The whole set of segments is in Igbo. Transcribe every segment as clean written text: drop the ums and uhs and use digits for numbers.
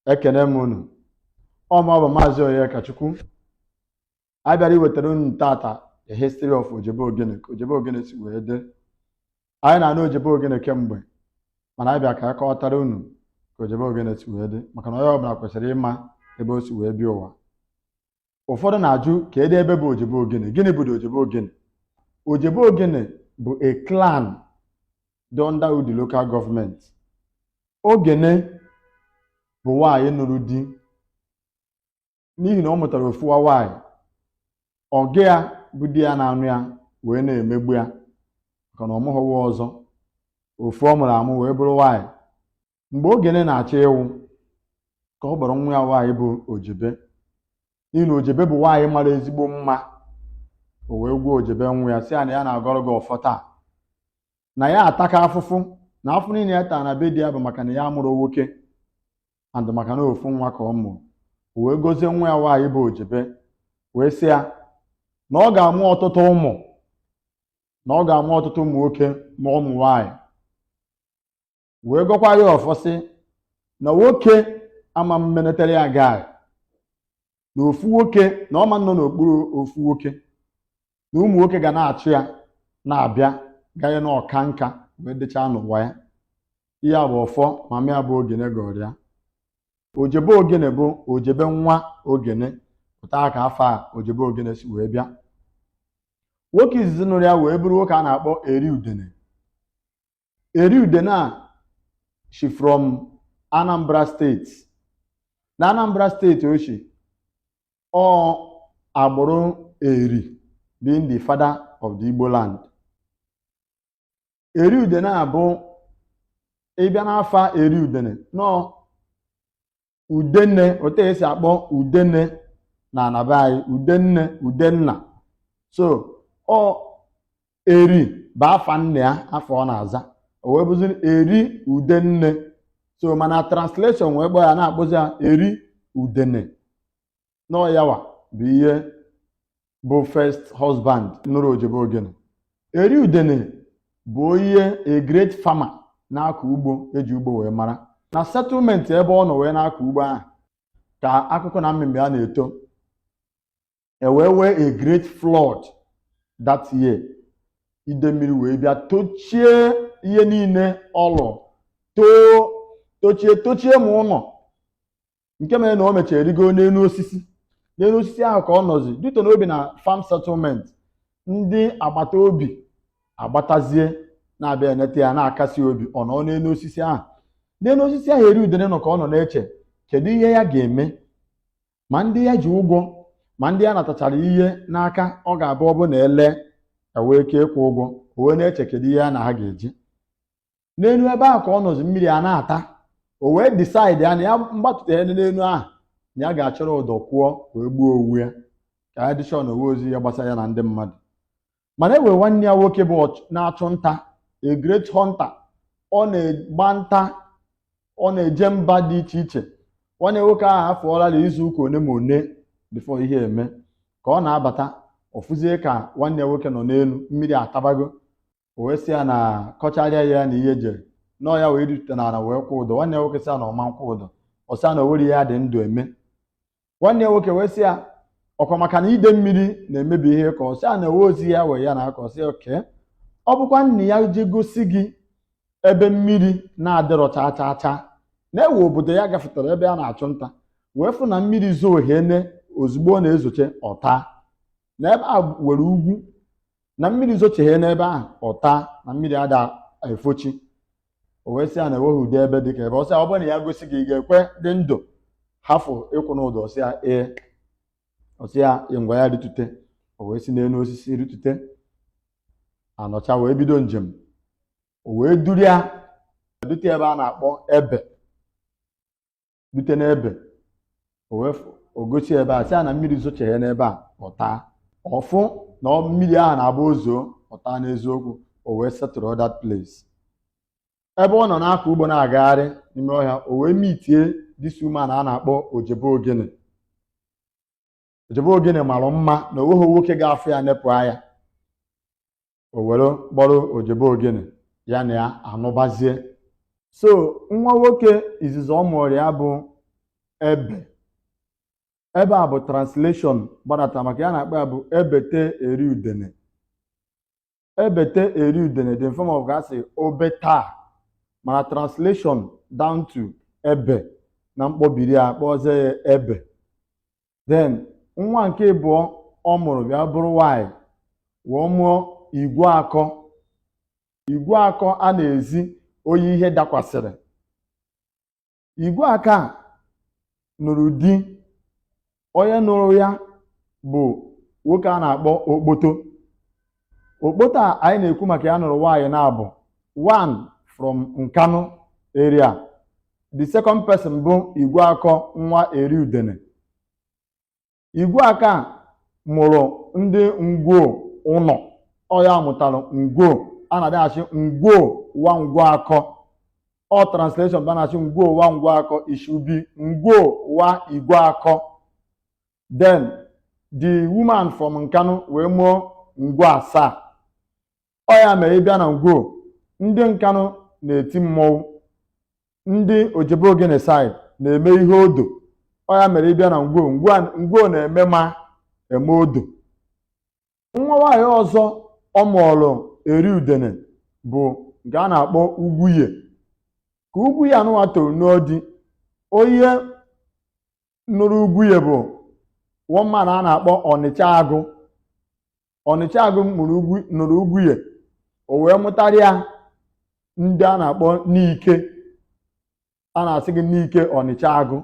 Ekene m unu. Ọ ma bụ Maazị Onyekachukwu. A bịara iwetara unu tata the history of Ojebe Ogene, ka Ojebe Ogene si wee dị. Anyị na-anụ Ojebe Ogene kemgbe, mana anyị bịa ka anyị kọwatara unu ka Ojebe Ogene si wee dị, maka na onye ọbụla kwesịrị ịma ebe o si wee bịa ụwa. Ụfọdụ na-ajụ ka ede ebe bụ Ojebe Ogene. Gịnị bụ Ojebe Ogene? Ojebe Ogene bụ a clan dị under Udi Local Government. Ogene bụ nwaanyị nụrụ di n'ihi na ọ mụtara ofu nwa nwaanyị. Ọga ya bụ di ya na-anụ ya wee na-emegbu ya maka na ọ mụghị nwa ọzọ. Ofu ọ mụrụ amụ wee bụrụ nwaanyị. Mgbe Ogene na-achọ ịwụ, ka ọ kpọrọ nwa ya nwaanyị bụ Ojebe, n'ihi na Ojebe bụ nwaanyị mara ezigbo mma. O wee gwa Ojebe nwa ya, sị ya na ya na-agọrọ gị ọfọ taa, na ya ataka afụfụ, na afọ niile ya taa na be di ya bụ maka na ya mụrụ nwoke and maka na ofu nwa ka ọ mụrụ. O wee gozie nwa ya nwaanyị bụ Ojebe, wee sị ya na ọ ga-amụ ọtụtụ ụmụ, na ọ ga-amụ ọtụtụ ụmụ nwoke ma ụmụ nwaanyị. Wee gọkwa ya ọfọ, sị na nwoke ama mmenetere ya gaa na ofu nwoke, na ọ ma nọ n'okpuru ofu nwoke, na ụmụ nwoke ga na-achụ ya na-abịa ganye na ọka nka wee dịchaa n'ụwa ya. Ihe a bụ ọfọ mama ya bụ Ogene gọrọ ya. Ojebe Ogene bụ Ojebe nwa Ogene pụta ka afọ a Ojebe Ogene si wee bịa. Nwoke izizi nụrụ ya wee bụrụ nwoke a na-akpọ Eri Udene. Eri Udene a shi from Anambra State. Na Anambra State ochi ọ agbụrụ Eri, being the father of the Igbo land. Eri Udene a bụ ịbịa n'afa Eri Udene nọọ Udenne, otu esi akpọ Udenne na anaba anyị, Udenne, Udenna. So ọ Eri bụ afa nna ya, afọ ọ na-aza, o wee bụzi Eri Udenne. So mana translation wee kpọọ ya, na-akpọzi ya Eri Udene. Nọọ yawa bụ ihe bụ first husband nụrụ Ojebe Ogene. Eri Udene bụ onye a great farmer na-akọ ugbo, eji ugbo wee mara na settlement ebe ọ nọ wee na-akọ ugbo ahụ. Ka akụkọ na mmemme ya na-eto, e wee wee a great flood that year. Ide mmiri wee bịa tochie ihe niile ọ lụrụ, too tochie tochie ma ụlọ, nke mere na o mechara rigo n'elu osisi. N'elu osisi ahụ ka ọ nọzi due na obi na farm settlement. Ndị agbata obi agbatazie na-abịa eneta ya, na-akasi obi. Ọ nọ n'elu osisi ahụ. N'elu osisi ahụ Eri Udene nọ ka ọ nọ na-eche kedu ihe ya ga-eme, ma ndị ya ji ụgwọ, ma ndị ya natachara ihe n'aka. Ọ ga-abụ ọ bụ na ele ewee ike ịkwụ ụgwọ. O wee na-eche kedu ihe ya na ha ga-eji. N'elu ebe ahụ ka ọ nọzi, mmiri a na-ata. O wee decide ya na ya mgbatụta ya n'elu ahụ, na ya ga-achọrọ ụdọ kwụọ wee gbuo owu ya, ka ya dịchọ na owe ozi ya gbasara ya na ndị mmadụ. Mana e nwere nwanne ya nwoke bụ na-achụ nta, a great hunter. Ọ na-agba nta, ọ na-eje mba dị iche iche. Nwanne nwoke ahụ afọọla na izu ụka one ma one before ihe eme. Ka ọ na-abata, ọfụzie ka nwanne ya nwoke nọ n'elu, mmiri atabago. O wee sị ya na kọcharịa ya na ihe jere nọọ ya wee rute n'ala wee kwụ ụdọ. Nwanne ya nwoke sị ya na ọma nkwụ ụdọ. Ọ sị ya na o nwere ihe ya dị ndụ eme. Nwanne ya nwoke wee sị ya ọkwa maka na ide mmiri na-emebi ihe, ka ọ sị ya na owe ozi ya wee ya na aka. Ọ sị ya oke ọ bụkwa nna ya je gosi gị ebe mmiri na-adịrọ chaa chaa chaa, na-ewe obodo ya gafetara ebe a na-achụ nta, wee fụ na mmiri zoo hene, ozugbo ọ na-ezoche ọta na ebe a were ugwu, na mmiri zocheghe n'ebe ahụ ọta, na mmiri ada efochi. O wee sị ya na enweghị ụdị ebe dị ka ebe. Ọ sị ya, ọ bụrụ na ya gosi gị, ị ga-ekwe dị ndụ hafụ ịkwụ n'ụdọ? Ọ sị ya ee. Ọ sị ya ngwa, ya ritute. O wee si n'elu osisi ritute, anọcha wee bido njem. O wee duru ya dute ebe a na-akpọ Ebe, rute n'Ebe, o wee o gosi ebe a, sị ya na mmiri zocheghe n'ebe a ọta. Ọfụ na mmiri ahụ na-agba ozuo ọta n'eziokwu. O wee settle that place. Ebe ọ nọ na-akọ ugbo, na-agagharị n'ime ọhịa, o wee meetie this woman a na-akpọ Ojebe Ogene. Ojebe Ogene mara mma na onweghị nwoke ga-afụ ya nepụ anya. O were kpọrọ Ojebe Ogene, ya na ya anụbazie. So nwa nwoke izizi ọ mụrụ ya bụ Ebe. Ebe a bụ translation gbadata maka ya na-akpọ ya bụ Ebete Eri Udene. Ebete Eri Udene dị in form of gasị Obeta, mana translation down to Ebe na mkpọbiri a kpọzie ya Ebe. Then nwa nke ịbụọ ọ mụrụ bịa bụrụ nwanyị, wee mụọ Igwe Akọ. Igwe Akọ a na-ezi onye ihe dakwasịrị. Igwe Akọ a nụrụ di. Onye nụrụ ya bụ nwoke a na-akpọ Okpoto. Okpoto a anyị na-ekwu maka ya nụrụ nwaanyị na-abụ, one from Nkanu area, the second person bụ Igwe Akọ nwa Eri Udene. Igwe Akọ a mụrụ ndị Ngwo ụnọ. Ọ ya mụtara Ngwo a na-adịghachi Ngwo wa Ngwo Akọ. All translation bụ a na-achị Ngwo wa Ngwo Akọ. It should be Ngwo wa Igwe Akọ. Then the woman from Nkanu wee mụọ Ngwo asaa. Ọ ya mere ịbịa na Ngwo, ndị Nkanu na-eti mmọnwụ, ndị Ojebe Ogene side na-eme ihe odo. Ọ ya mere ịbịa na Ngwo, Ngwo na-eme ma eme odo. Nwa nwaanyị ọzọ ọ mụọrọ Eri Udene bụ nke a na-akpọ Ugwuye. Ka Ugwuye anụnwa toro n'odi, onye nụrụ Ugwuye bụ one man a na-akpọ Ọnịcha Agụ. Ọnịcha Agụ mụrụ ugwu, nụrụ Ugwuye, o wee mụtara ya ndị a na-akpọ Nike. A na-asị gị Nike Ọnịcha Agụ.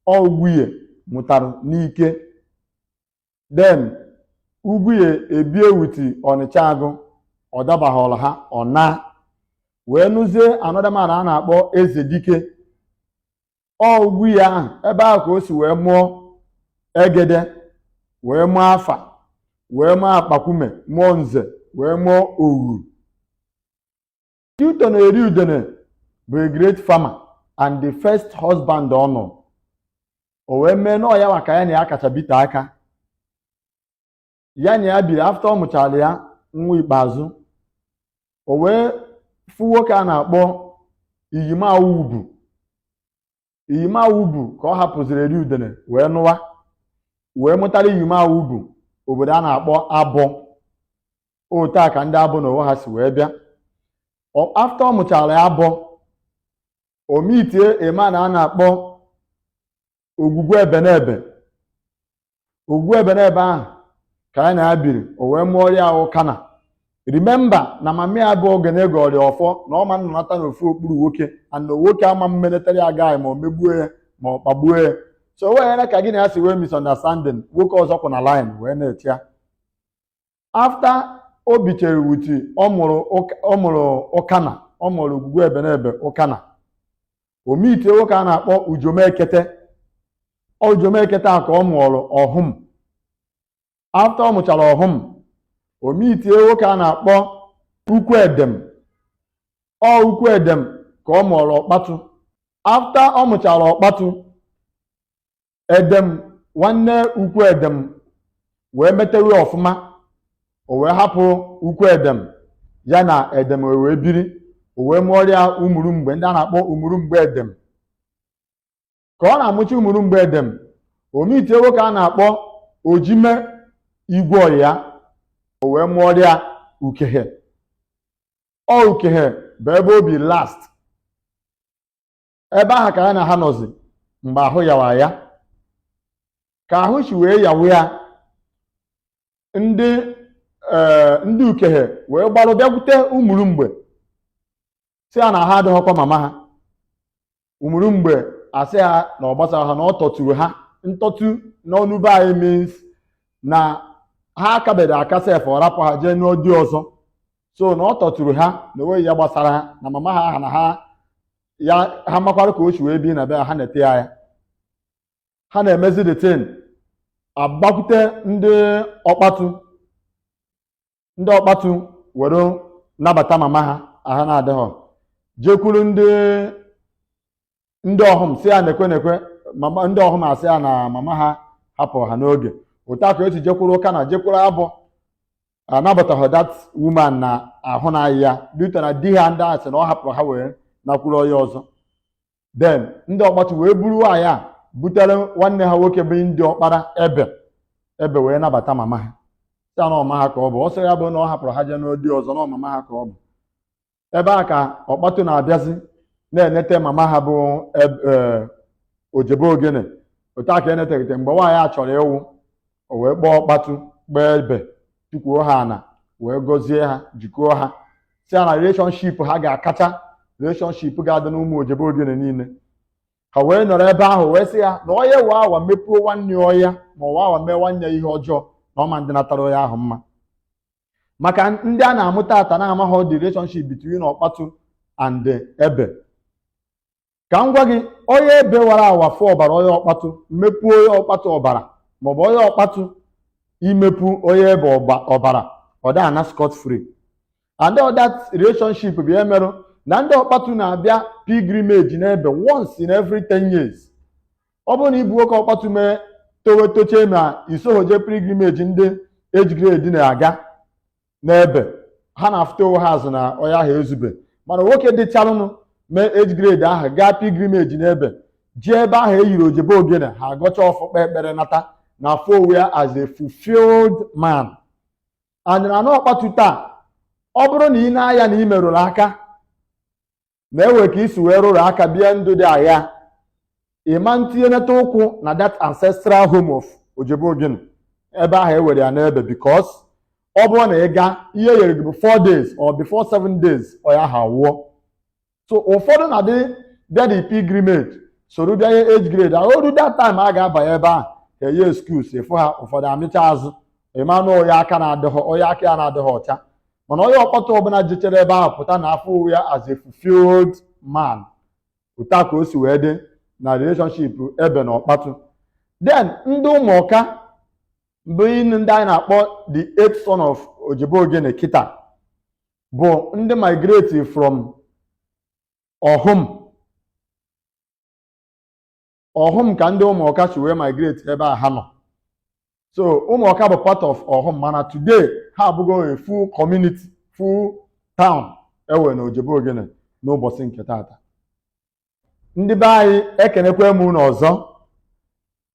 Ọ Ugwuye mụtara Nike. Then Ugwuye ebie with Ọnịcha Agụ, ọ dabaghọrọ ha, ọ na wee nụzie another man a na-akpọ Eze Dike. Ọ Ugwuye ahụ, ebe ahụ ka o si wee mụọ Egede, wee mụọ Afa, wee mụọ Akpakwume, mụọ Nze, wee mụọ Owu. Newton Eri Udene bụ a great farmer and the first husband ọ nọ. O wee mee nọọ ya maka ya na ya kacha bite aka. Ya na ya biri after ọ mụchara ya nwa ikpeazụ. O wee fụ nwoke a na-akpọ Iyimawubu. Iyimawubu ka ọ hapụziri Eri Udene wee nụwa, wee mụtara Iyimawubu obodo a na-akpọ Abọ. Otu a ka ndị Abọ na onwe ha si wee bịa. After ọ mụchara ya Abọ, o mitie ema na a na-akpọ Ogwugwu Ebenebe. Ogwugwu Ebenebe ahụ ka ya na ya biri, o wee mụọ ya Ụkana. Remember na mami ya bụ Ogene gọrọ ya ọfọ na ọ ma nnọnata n'ofu okpuru nwoke, and na nwoke ama mmeletara ya agaghị ma o megbuo ya ma ọ kpagbuo ya. So o wee ka gị na ya si wee misunderstanding, nwoke ọzọ kwụ na line wee na-eti ya. After o bichere with ọ mụrụ Ụkana, ọ mụrụ Ogwugwu Ebenebe Ụkana, o mitie nwoke a na-akpọ Ujomekete. Ujomekete a ka ọ mụọrọ Ọhụm. After ọ mụchara Ọhụm, o mitie nwoke a na-akpọ Ukwu Edem. Ọ Ukwu Edem ka ọ mụọrọ Ọkpatụ. After ọ mụchara Ọkpatụ, Edem nwanne Ukwu Edem wee metewe ọfụma, o wee hapụ Ukwu Edem, ya na Edem wee biri, o wee mụọrọ ya Umurumgbe, ndị a na-akpọ Umurumgbe Edem. Ka ọ na-amụcha Umurumgbe Edem, omitie nwoke a na-akpọ Ojime Igwe Ọya, o wee mụọrọ ya Ukehe. Ọ Ukehe bụ ebe o bi last. Ebe ahụ ka ya na ha nọzi mgbe ahụ yawa ya. Ka ahụ si wee yawa ya, ndị Ukehe wee gbarụ bịakwute Umurumgbe, si ya na ha adịghọkwa mama ha. Umurumgbe asị ha na ọ gbasara ha, na ọ tọturu ha ntọtu n'ọnụ be anyị, means na ha akabeghị aka sef, ọ rapụ ha jee n'ọdị ọzọ. So na ọ tọturu ha, na onweghị ya gbasara ha na mama ha aha na ha ya ha makwara ka o si wee bi na be ha. Ha na-ete ya ya ha na-emezi the thing, agbakwute ndị Ọkpatụ. Ndị Ọkpatụ were nabata mama ha aha na-adịghọ, jekwuru ndị Ọhụm si ya nekwe nekwe mama. Ndị Ọhụm asị ya na mama ha hapụrụ ha n'oge. Otu a ka esi jekwuru ụka na jekwuru Abọ, anabataghị that woman na ahụ na ya due to na di ha ndị ahụ sị na ọ hapụrụ ha wee nakwuru onye ọzọ. Then ndị Ọkpatụ wee buru nwaanyị a butere nwanne ha nwoke bụ ndị ọkpara Ebe. Ebe wee nabata mama ha, sị na ọma ha ka ọ bụ. Ọ sị ya bụ na ọ hapụrụ ha jee n'ụdị ọzọ, na ọmama ha ka ọ bụ. Ebe a ka Ọkpatụ na-abịazi na-enete mama ha bụ Ojebe Ogene. Otu a ka enetegete mgbe nwaanyị a chọrọ ịwụ, o wee kpọọ Ọkpatụ, kpọọ Ebe, tukwuo ha ana, wee gọzie ha, jikọọ ha, si ya na relationship ha ga-akacha relationship ga-adị n'ụmụ Ojebe Ogene niile. Ha wee nọrọ ebe ahụ wee sị ya na onye wee awa mepuo nwanne ya ọya, ma ọ awa mee nwanne ya ihe ọjọọ, na ọma ndị natara onye ahụ mma. Maka ndị a na-amụ tata na-amaghị the relationship between Ọkpatụ and Ebe, ka m gwa gị, onye Ebe wara awa fụ ọbara onye Ọkpatụ, mmepuo onye Ọkpatụ ọbara, maọbụ onye Ọkpatụ imepu onye Ebe ọbara, ọ da ana scot free. And all that relationship bụ ihe merụ na ndị Ọkpatụ na-abịa pilgrimage n'Ebe once in every 10 years. Ọ bụrụ na ịbụ nwoke Ọkpatụ mee towe toche ma isoho jee pilgrimage ndị age grade na-aga n'Ebe, ha na-afụta onwe ha azụ na onye ahụ ezube. Mana nwoke dịcharụnụ mee age grade ahụ gaa pilgrimage n'Ebe, jee ebe ahụ eyiri Ojebe Ogene, ha agọcha ọfọ, kpee ekpere, nata na afọ onwe ya as a fulfilled man. And na Ọkpatụ taa, ọ bụrụ na ị na-aya na ị merụrụ aka, na ewe ka isi wee rụrụ aka bịa ndụ dị agha, ịma ntinyeneta ụkwụ na that ancestral home of Ojebe Ogene ebe ahụ ewere ya n'Ebe, because ọ bụrụ na ị gaa, ihe nyere gị bụ 4 days or before 7 days, ọ ya ha wụọ. So ụfọdụ na-adị bịa the pilgrimage, soro bịa ihe age grade ahụ, oru that time a ga-abanye ebe ahụ, ka enye excuse ịfụ ha, ụfọdụ amịcha azụ. Ịma na onye aka na-adịghị, onye aka ya na-adịghị ọcha. Mana onye Ọkpatụ ọbụla jechere ebe ahụ pụta na afọ onwe ya as a fulfilled man. Otu a ka o si wee dị na relationship Ebe na Ọkpatụ. Then ndị Ụmụọka bụ ndị anyị na-akpọ the eighth son of Ojebe Ogene kịta, bụ ndị migrate from Ọhụm. Ọhụm ka ndị Ụmụọka si wee migrate ebe a ha nọ. So Ụmụọka bụ part of Ọhụm, mana today ha abụgo a full community, full town ewe na Ojebe Ogene n'ụbọchị nke tata. Ndị be anyị, ekenekwe m unu ọzọ.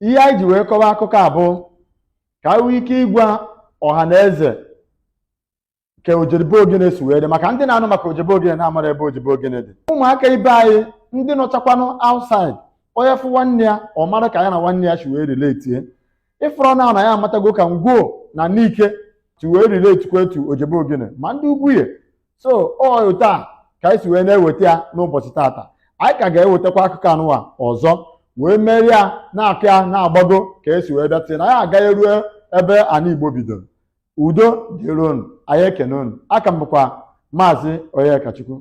Ihe anyị ji wee kọwa akụkọ a bụ ka anyị nwee ike ịgwa ọha na eze ka Ojebe Ogene si wee dị, maka ndị na-anụ maka Ojebe Ogene na-amara ebe Ojebe Ogene dị. Ụmụaka ibe anyị ndị nọchakwanụ outside, onye fụ nwanne ya, ọ mara ka ya na nwanne ya si wee relate. Ịfụrọ na ya amatago ka Ngwo na Nike si wee relate kwetu Ojebe Ogene ma ndị Ugwuye. So ọ taa ka anyị si wee na-eweta ya n'ụbọchị tata. Anyị ka ga-ewetakwa akụkọ anụwa ọzọ wee merie ya, na-akụ ya na-agbago ka esi wee bịa tinye na anyị agaghị ruo ebe ana Igbo bidoro. Udo dịrị unu, anyị ekene unu. Aka m bụkwa Maazị Onyekachukwu.